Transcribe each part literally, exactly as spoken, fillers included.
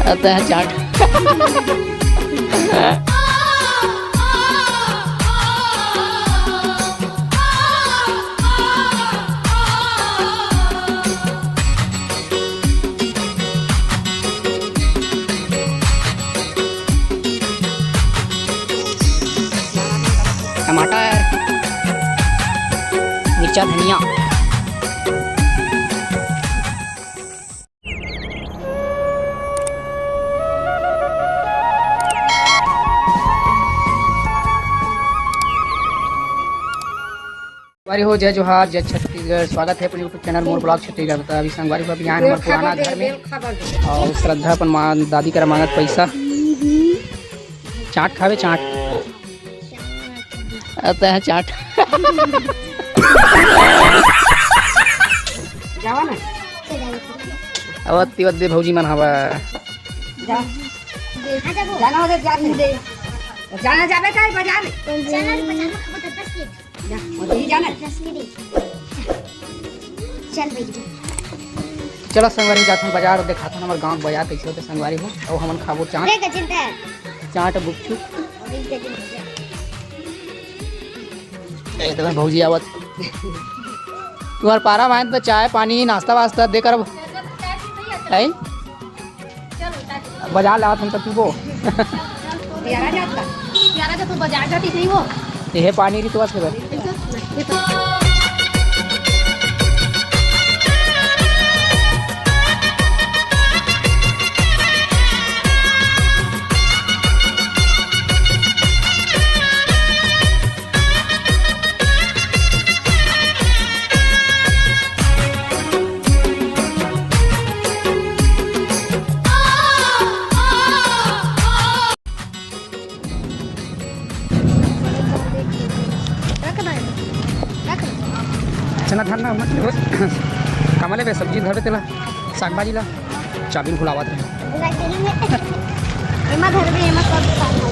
आता है चाट। टमाटर, मिर्चा, धनिया। संगवारी हो, जय जोहार, जय छत्तीसगढ़। स्वागत है अपन YouTube चैनल मोर ब्लॉग छत्तीसगढ़। तो अभी संगवारी हो, अभी आए हमर पुराना घर में और श्रद्धा अपन माँ दादी करा मांगत पैसा। चाट खावे, चाट। आता है चाट। जावा ना। अब अत्ती वद्दे भौजी मन हवा। जा। जाना हो तो जा, नहीं दे। जाना जाबे का बाजार? चल, बाजार में खाबो दस दस के। जा, वो दे जाना। दस के दे। चल भाई। चलो संगवारी, जाथन बाजार, देखाथन हमर गांव के बाजार कैसे होथे संगवारी हो, और हमन खाबो चाट। रे गजिंदर। चाट गुपचुप। अरे गजिंदर। ए, तो भौजी आवत। तुम्हार पारा मायन तो चाय पानी नाश्ता वास्ता दे कर। हैं? बाजार लात हम तो पीबो। प्यारा जाता। प्यारा जब तू बाजार जाती थी वो। ये पानी री तो बस कर। चना धरना मत कमले बे, सब्जी धरबे तेला, साग भाजी ला। चाबी भुलावत हे। एमा धरबे, एमा सब दुकान हे।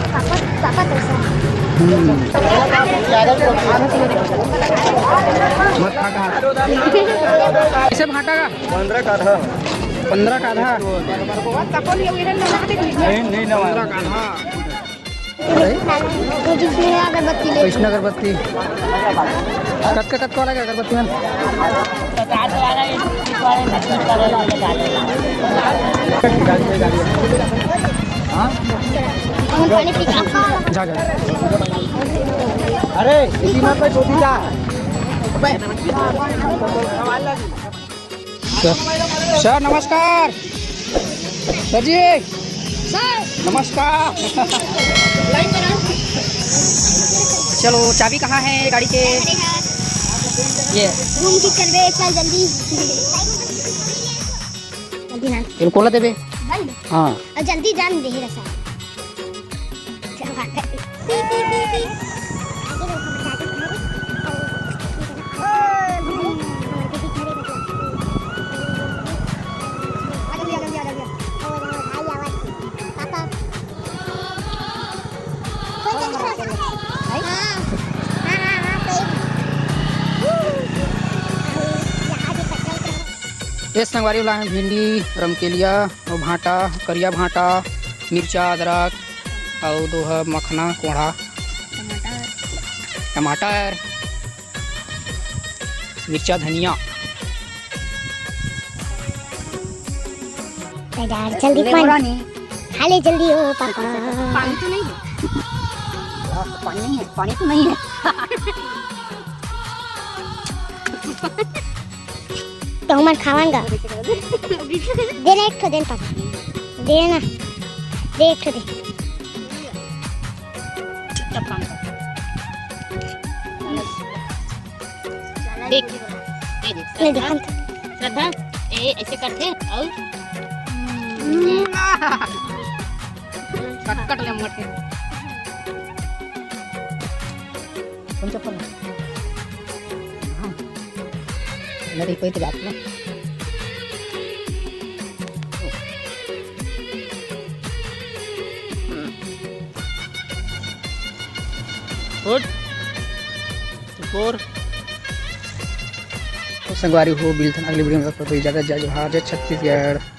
पापा, पापा कैसा? हम्म। मत खा का। कैसे भाटा का? पंद्रह का आधा। पंद्रह का आधा। नहीं, नहीं, ना। पंद्रह का आधा। तो जिसमें अगरबत्ती ले। वैष्णव अगरबत्ती। कतका, कतका वाला के अगरबत्ती मन? हाँ? हम पानी पी के जा, जा। अरे, इसी मत पे छोटी जा। सर, सर, नमस्कार। सर जी, सर। नमस्कार। चलो, चाबी कहाँ है गाड़ी के? ये। घूम के चलबे, चल जल्दी। जल्दी ना। इनको ला देबे। बंद। हाँ। और जल्दी जान दे रसा। ये संगवारी वाला है भिंडी, रमकेलिया, अउ भांटा, करिया भांटा, मिर्चा, अदरक, अउ दो ह मखना, कोंढ़ा, टमाटर, मिर्चा, धनिया। बाजार जल्दी पानी। खा ले जल्दी हो पापा। पानी तो नहीं है। पानी नहीं है, पानी तो नहीं है। तो हमन खावन गा। दे ना एक ठो दे ना पापा। दे ना। दे एक ठो दे। चुपचाप काम कर। देख, ये देख, नहीं श्रद्धा, देखा। श्रद्धा, ए, ऐसे करते और कट, कट ले मोटे। कौन चप्पल है? हाँ। मेरे कोई तो बात ना। उठ। चुकोर। संगवारी हो, मिलथन अगले वीडियो में, तब तक इजाजत, जय जोहार, जय छत्तीसगढ़।